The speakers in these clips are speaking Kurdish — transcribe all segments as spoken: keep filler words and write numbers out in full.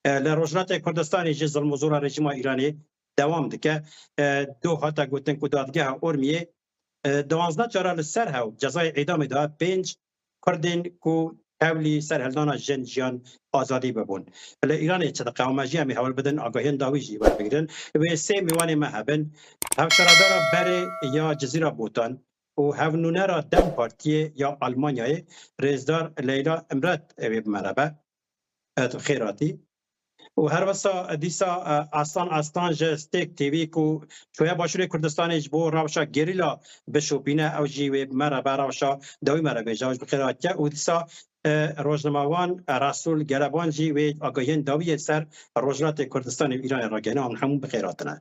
E, li Rojhilatê Kurdistanê jî zilm û zora rejîma Îranê dewam dike. E, doh hate gotin ku dadgeha Urmiyê, e, duwazdeh cara li ser hew cezayê îdamê da pênc Kurdên ku tevlî serhildana jin, jiyan, azadî bibûn. Li Îranê çi diqewime jî em ê hewl bidin agahiyên dawî jî werbigirin. Wê sê mêwanê me hebin. Hevşaredara berê ya Cizîra Botan û hevnûnera DEM Partiyê ya Almanyayê, rêzdar Leyla Imret, wê bi me re be. Ev xêr hatî. Û her wisa dîsa, e, Aslan Aslan ji Stêrk T V ku çûye Başûrê Kurdistanê ji bo rewşa gerîla bişopîne, ew jî wê bi me re be, rewşa dawî me re bêje, ew jî bi xêr hatiye. Û dîsa, e, rojnamevan, e, Resûl Gereban jî wê agahiyên dawî yê ser Rojhilatê Kurdistanê û Îranê ragihîne, hûn hemû bi xêr hatine.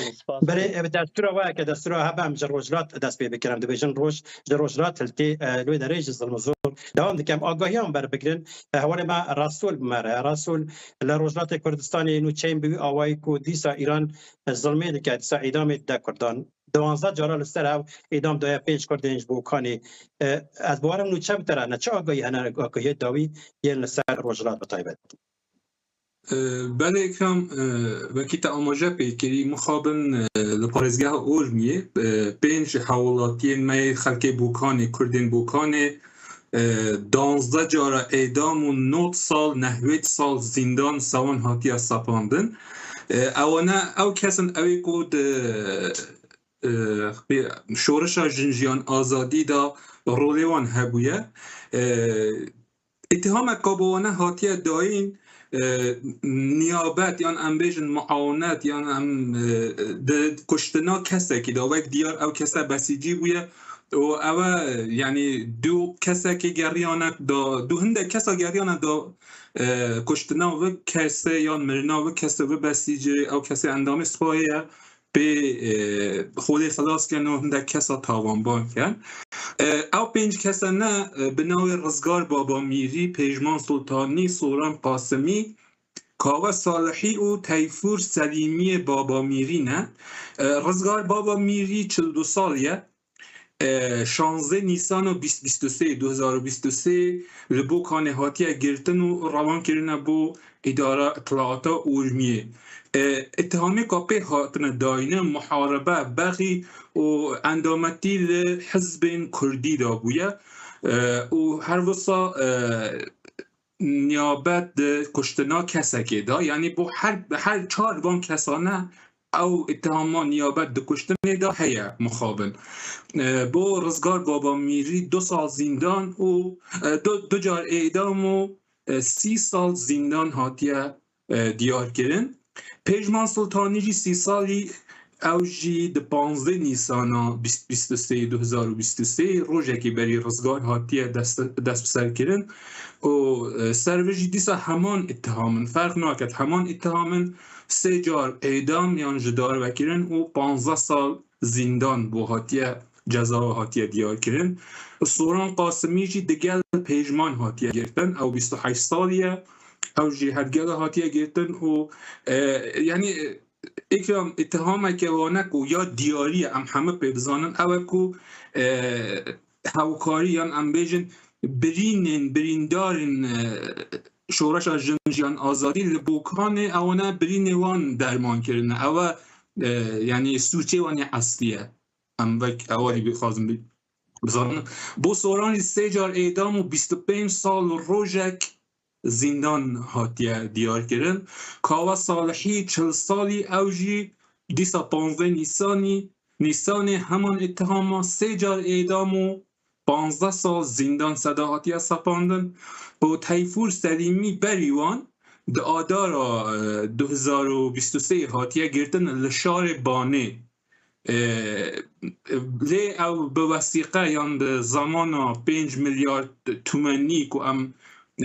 Spas. Berê, e, bi destûra we, ke destûra hebe, em ji rojhilat dest pê bikin. Em dibêjin roj, ji rojhilat hiltê, e, li wê derê ji zilm û zor dewam dikim. Agahiyan berbigirin, e, hevalê me Resûl bi me re. Resûl, li Rojhilatê Kurdistanê nûçeyên bi wî awayî ku dîsa Îran, e, zilmê dike, dîsa îdamê dide Kurdan. Duwazdeh cara li ser hev îdam daye pênc Kurdên ji Bokanê. E, ez bawerim nûçe bi te re ne. Çi agahî hene, agahiyê dawî yên li ser rojhilat bi taybet? E, belê Îkram, e, wekî te amaje pê kirî, mixabin, e, li parêzgeha Urmiyê, e, pênc hewlatiyên me yê xelkê Bokanê, Kurdên Bokanê, e, duwazdeh cara êdam û nod sal, nehwêd sal zîndan sewan hatiye sepandin. E, ewane ew kes in, ew ê ku di, e, şoreşa jin jiyan azadî de rolê wan hebûye. E, Îtihamek ka bi wane hatiye dayîn, e, niyabet yan em bêjin muawinet yan em, e, di kuştina kesekî de wek diyar ew kese besîcî bûye û ew e, yanî du kesekê geriyane da, du hindek kesa geriyane da, e, kuştina vi kese yan mirina vi kese vi besîcî, ew kesê endamê sipayê ye. Pê, e, Xwedê xilas ken û hindek kesa tawanban ken. E, ew pênc kese ne, e, bi navê Rizgar Babamîrî, Pêjman Sultanî, Soran Qasimî, Kawe Salihî û Teyfûr Selîmiyê Babamîrî ne. E, Rizgar Babamîrî çil du sal ye. E, şanzdeh Nîsana bîst bîst û sê, du hezar û bîst û sê li Bokanê hatiye girtin û rewan kirine bo Îdara Îtlaata Urmiyê. E, îtihamê ka pê hatine dayîne muharebe, bexî û endametî li hizbên Kurdî de bûye. E, û her wisa, e, niyabet di kuştina kesekê de, yanî bo her, her çar van kesane ew îtihama niyabet di kuştinê de heye mixabin. E, bo Rizgar Babamîrî du sal zîndan û, e, du, du car êdam û, e, sî sal zîndan hatiye, e, diyar kirin. Pêjman Sultanî jî sî salî, ew jî di panzdeh Nîsana bîst bîst û sê, du hezar û bîst û sê, rojekê berî Rizgar hatiye dest, dest bi ser kirin û, e, ser vê jî dîsa heman îtiham in. Ferq naket, heman îtiham in, sê car êdam yan ji dar vekirin û panzdeh sal zîndan bo hatiye, ceza hatiye diyar kirin. Soran Qasimî jî digel Pêjman hatiye girtin, ew bîst û heşt salî ye, ew jî her gele hatiye girtin û, e, yanî, e, Îkram, îtihameke wane ku ya diyarî ye, em hemû pê dizanin, ew e ku, e, hewkarî yan em bêjin birînên, birîndarên, e, şoreşa jin jiyan azadî li Bokanê ewana birînê wan derman kirine. Ew e, e, yanî sûcê wan ê eslî ye. Em wek ewarî bixwazin bi-, bizanin. Bo Soran jî sê car êdam û bîst û pênc sal rojek zîndan hatiye diyar kirin. Kawa Salihî çil salî, ew jî dîsa panzdeh Nîsanî, Nîsanê heman îtihama sê car êdam û panzdeh sal zîndan seda hatiye sepandin û Teyfûr Selîmî berî wan di Adara, e, du hezar û bîst û sê hatiye girtin li şarê Banê. E, lê ew bi wesîqe yan bi zamana pênc milyar tumenî ku em,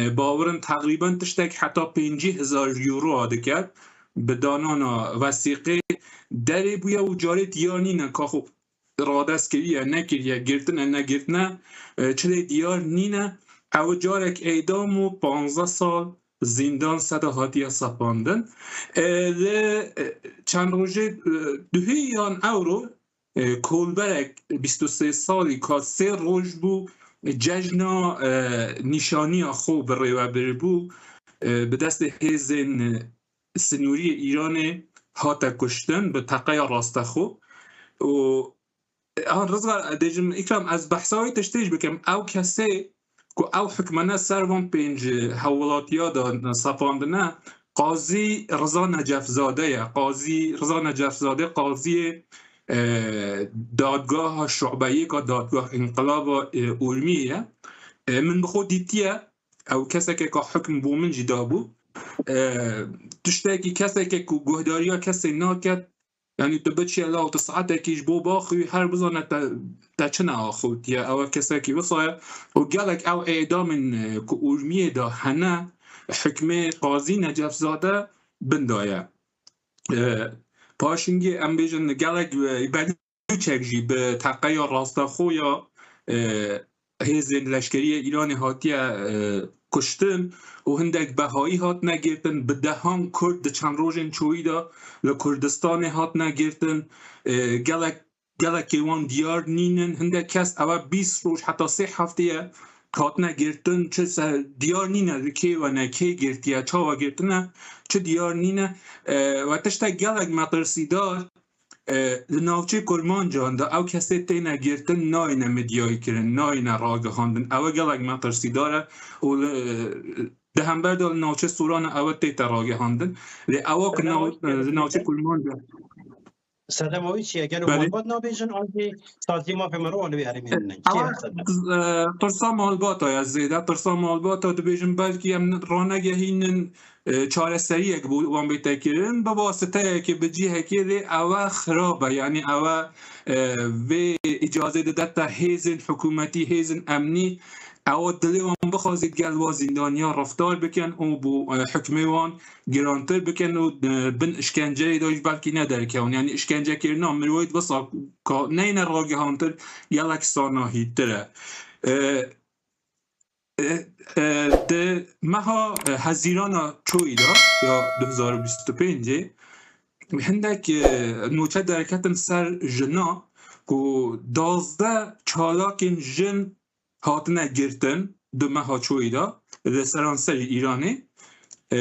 e, bawerin teqrîben tiştek heta pêncî hezar euro dike, bi danana wesîqê derê bûye û carê diyar nîne ka xwe radest kiriye, nekiriye, girtine, negirtine, e, çilê diyar nîne. Ew carek eydam û panzdeh sal zîndan seda hatiye sepandin. E, li, e, çend rojê, e, duhî yan ewro, e, kolberek bîst û sê salî ka sê roj bû, e, cejna, e, nîşaniya xwe bi rê ve biribû. e, bi destê hêzên, e, sinûrî yê Îranê hate kuştin bi teqeya rastexo. Û, e, ha, Rizgar, e, dêjim, Îkram, ez behsa wê tiştê jî bikim. Ew kesê ku ew hikmane ser van pênc hewlatiya de sepandine, Qazî Riza Necefzade ye. Qazî Riza Necefzade qaziyê, e, dadgeha şu'beyê ka dadgah înqilaba, e, Urmiyê ye. E, min bi xwe dîtiye, ew keseke ka hukm bo min jî dabû. E, tiştekî keseke ku guhdariya kesê naket, yanî tu biçiye law tu saetekî ji bo baxwî her bizane te, te çi neaxivtiye, ew kesekî wisa ye. Û gelek ew êdamên, e, ku Urmiyê de hene, hikmê Qazî Necefzade bin daye. E, paşingê em bêjin gelek, e, belûçek jî bi teqeya rastexo ya, e, hêzên leşkerî yê Îranê hatiye, e, kuştin û hindek behayî hatine girtin, bi dehan Kurd di çend rojên çoyî de li Kurdistanê hatine girtin, e, gelek, gelekê wan diyar nînin, hindek kes ewe bîst roj heta sê heftê ye hatine girtin, çi ser diyar nîne, li kê we ne, kê girtiye, çawa girtine, çi diyar nîne, e, we tiştek gelek metirsîdar, e, li navçê kurmancan de ew kesê têne girtin, nayêne medyayî kirin, nayêne ragihandin. Ew e gelek metirsîdar e û li, di hember de li navçê Soran e ew e tête ragihandin. Lê ewa ku nav-, li navçê kurmancan. Sedema wî çi ye? Gelo Belê. Malbat nabêjin, an jî saziyê mafê mirov li wê herêmê hene? Kê Ewa, hesed e? e, tirsa malbata ye zêde. Tirsa malbata dibêjin belkî em ranegehînin, e, çareseriyek bo wan bête kirin. Bi wasiteyekê, bi cihekê lê ewe xirab e. Yanî ewe, e, vê îcazê didete hêzên hikûmetî, hêzên emnî. Ewa dilê wan bixwazî gel wa zîndaniya reftar bikin û bo, e, hikmê wan girantir bikin û, e, bin işkenceyê de jî belkî ne derkevin. Yanî işkencekirina mirovê di wisa ka neyne ragihantir gelek sanahîtir e. E, e, e, di meha, e, Hezîrana çoyî de ya du hezar û bîst û pêncê hindek, e, nûçe derketin ser jina ku duwazdeh çalakên jin hatine girtin di meha çoyî de li seranserî Îranê. E,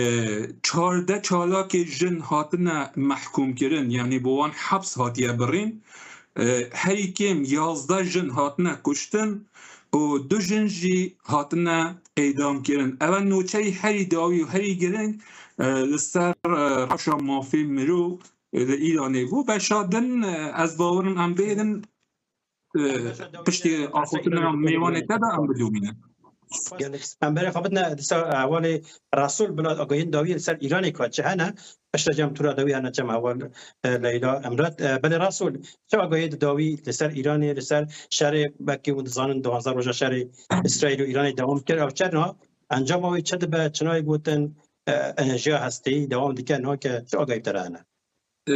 çardeh çalakê jin hatine mehkûmkirin, yanî bo wan heps hatiye birîn. E, herî kêm yazdeh jin hatine kuştin û du jin jî hatine êdamkirin. Ev e nûçeyî herî dawî û herî giring, e, li ser, e, rewşa mafê mirov, e, li Îranê bû. Beşa din, e, ez bawerim em bêrin, e, piştî axaftina mêvanê te de em bidomînin. Em berê xwe bidine dîsa, e, hevalê Resûl bila agahiyên dawî li ser Îranê ka çi hene, piştre cem tura dawî hene cem heval, e, Leyla Emrat. E, belê Resûl, çi agahiyê di dawî li ser Îranê, li ser şerê, belkî hûn dizanin duwazdeh roja şerê Îsraîl û Îranê dewam kir, ew çerna encama wê çi dibe, çi nayê gotin, e, enerjiya hesteyî dewam dike, nake çi agahî te re hene? E,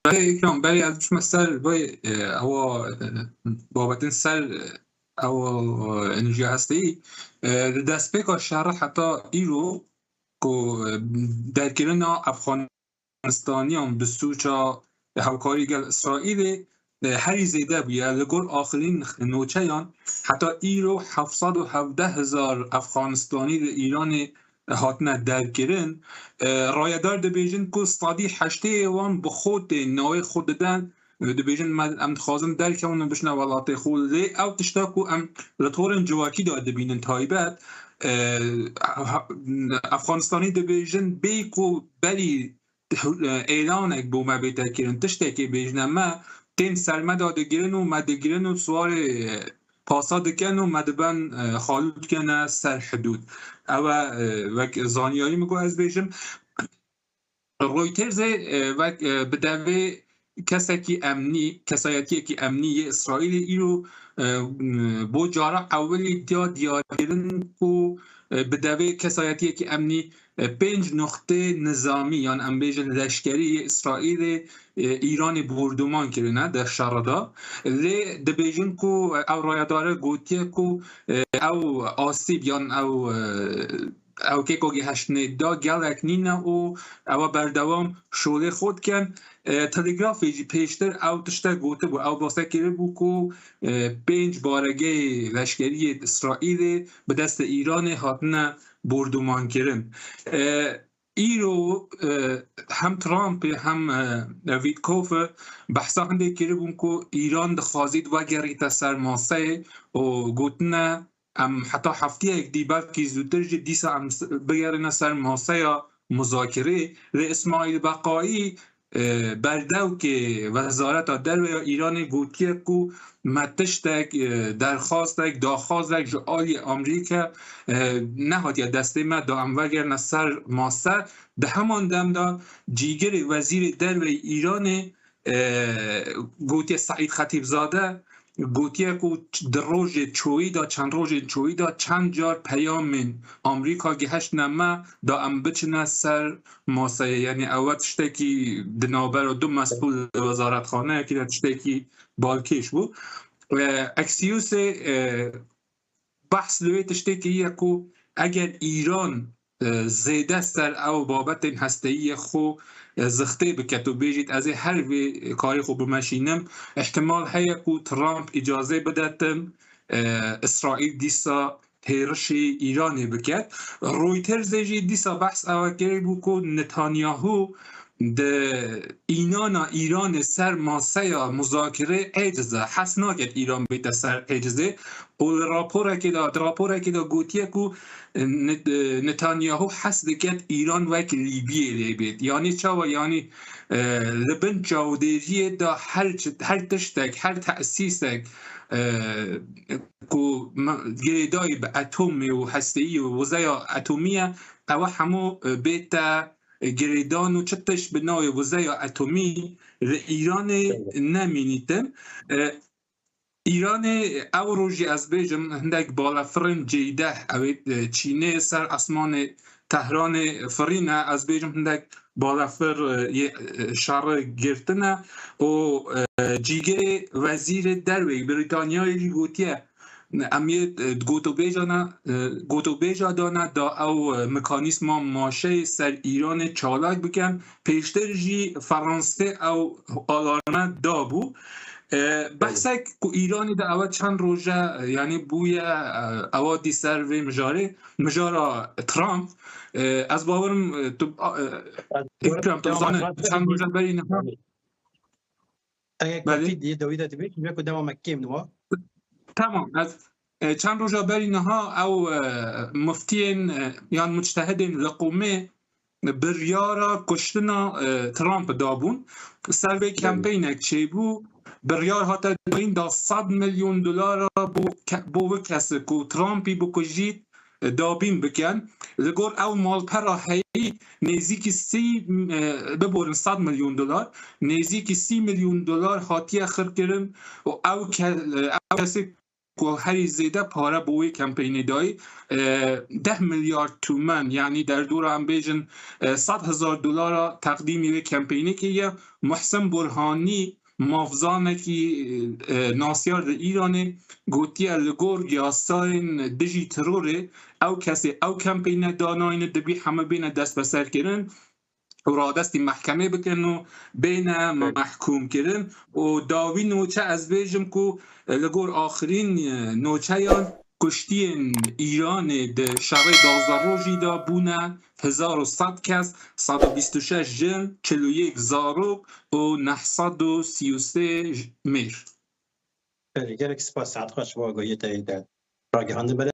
belê Îkram, belê ez biçime ser vê, e, ewa, e, babetên ser, e, ewa, e, enerjiya hesteyî. E, li destpêka şerê heta îro ku, e, derkirina Efxanistaniyan bi sûca hevkarî gel Îsraîlê, e, herî zêde bûye. Li gor axirîn nûçeyan heta îro heft sed û hevdeh hezar Efxanistanî li Îranê hatine derkirin. E, rayedar dibêjin ku sedî heştê wan bi xwe tê navê xwe didin. E, dibêjin, me, em dixwazin derkevin û biçine welatê xwe. Lê ew tişta ku em li torên civakî de dibînin taybet, e, ha-, Efxanistanî dibêjin, bê ku berî, e, êlanek bo me bête kirin, tiştekê bêjine me, tên ser me de digirin û me digirin û siwarê, e, pasa dikin û me dibin, e, xalût kene ser hidûd. Ew e, e, wek zanyarî min ku ez bêjim, Reutersê, e, wek, e, bi devê kesekî emnî, kesayetiyekî emnî yê Îsraîlê îro, e, bo cara ewilî diya diyarkirin ku, e, bi devê kesayetiyekî emnî, e, pênc nuqtê nizamî, yan em bêjin leşkerî yê Îsraîlê, e, Îranê borduman kirine di şerê de. Lê dibêjin ku, e, ew rayedare gotiye ku, e, ew asîb yan ew, e, ew kêkogî heştinê da gelek nîne û ewa berdewam şolê xwe dikin. E, Telegrafê jî pêştir ew tişte gotibû, ew base kiribû ku, e, pênc baregehê leşkerî yê Îsraîlê bi destê Îranê hatine borduman kirin. E, îro, e, hem Trumpê hem, e, Witkoff behsa hindê kiribûn ku Îran dixwazît vegerîte ser maseyê û gotine, em heta heftiyek dî, belkî zûtir jî, dîsa em s-, bigerîne ser maseya muzakirê. Lê Îsmaîl Beqayî, e, berdevkê Wezareta Derve ya Îranê gotiye ku me tiştek, e, derxwastek, daxwazek ji aliyê Amerîka, e, nehatiye destê me da em vegerine ser mase. Di heman dem de cîgirê Wezîrê Derve yê Îranê, e, gotiye Seîd Xetîbzade, gotiye ku ç-, di rojê çoyî de, çend rojên çoyî de çend car peyamên Amerîka gihiştine me da em biçine ser maseyê. Yanî ew tiştekî di navbera du mesûl li wezaretxaneyekî de tiştekî balkêş bû. E, Axiosê, e, behs li wê tiştê kiriye ku eger Îran, e, zêde ser ew babetên hesteyiyê xwe, e, zixtê biket û bêjît, "Ez ê her vê karê xwe bimeşînim", îhtimal heye ku Trump îcazê bidetin, e, Îsraîl dîsa hêrişî Îranê biket. Reutersê jî dîsa behs ewa kiribû ku Netanyahu di înana Îranê ser maseya muzakirê êciz e. Hez naket Îran bête ser êcizê. Û li raporekê de, di raporekê de gotiye ku Net-, Netanyahu hez diket Îran wek Lîbiyê lê bêt. Yanî çawa? Yanî, e, li bin çavdêriyê de her çi-, her tiştek, her tesîsek, e, ku me-, girêdayî bi etomê û hesteyî û wizeya etomî ye, ewe hemû, e, bête girêdan û çi tişt bi navê wizeya etomî li Îranê nemînîtin. E, Îranê ew rojî, ez bêjim, hindek balefirên C deh, ew ê, e, Çînê ser esmanê Tehranê firîne, ez bêjim, hindek balefir, e, yê, e, şerê girtine û, e, cîgirê wezîrê derve yê Brîtanyayê jî gotiye, em yê, e, gotobêjana, e, gotobêja dane da ew, e, mekanîzma maşeyê ser Îranê çalak bikin. Pêştir jî Fransê ew alarme dabû. E, behsek ku Îranê de ewe çend roje, e, yanî bûye, e, ewa dî ser vê mijarê, mijara Trump. E, ez bawerim, e, tu, a, e, Îkram, tu zanin, çend roje berî niha. Eger Belê. Kafî diye dawî de dibê, ji ku dema me kêm niha. Tamam, ez, e, çend roja berî niha ew, e, muftiyên, e, yan muçtehidên li Qûmê biryara kuştina, e, Trump dabûn. Ser vê Belê. Kempeynek çêbû, biryar hate dayîn da sed milyon dolara bo ke-, bo wê kesê ku Trumpî bikujît, e, dabîn bikin. Li gor ew malpera heyî nêzîkî sî, e, biborin sed milyon dolar, nêzîkî sî milyon dolar hatiye xirkirin û ew ke-, e, ew kesê ku herî zêde pare bo wê kempeynê dayî, e, deh milyar tûmen, yanî derdora em bêjin, e, sed hezar dolara teqdîmî wê kempeynê kiriye. Muhsin Burhanî, mafzanekî, e, nasyar li Îranê, gotiye, li gor yasayên dijî terorê ew kesê ew kempeyne danayne dibî heme bêne destbeserkirin û radestî mehkemê bikin û bêne mehkûm kirin. Û dawî nûçe, ez bêjim ku, e, li gor axirîn, e, nûçeyan, kuştiyên Îranê di şerê duwazdeh rojî de bûne hezar û sed kes, sed û bîst û şeş jin, çil û yek zarok û neh sed û sî û sê j-, mêr. Belê, gelek spas, Seîd Xweş, bo agahiyê te yê de ragihandin. Belê,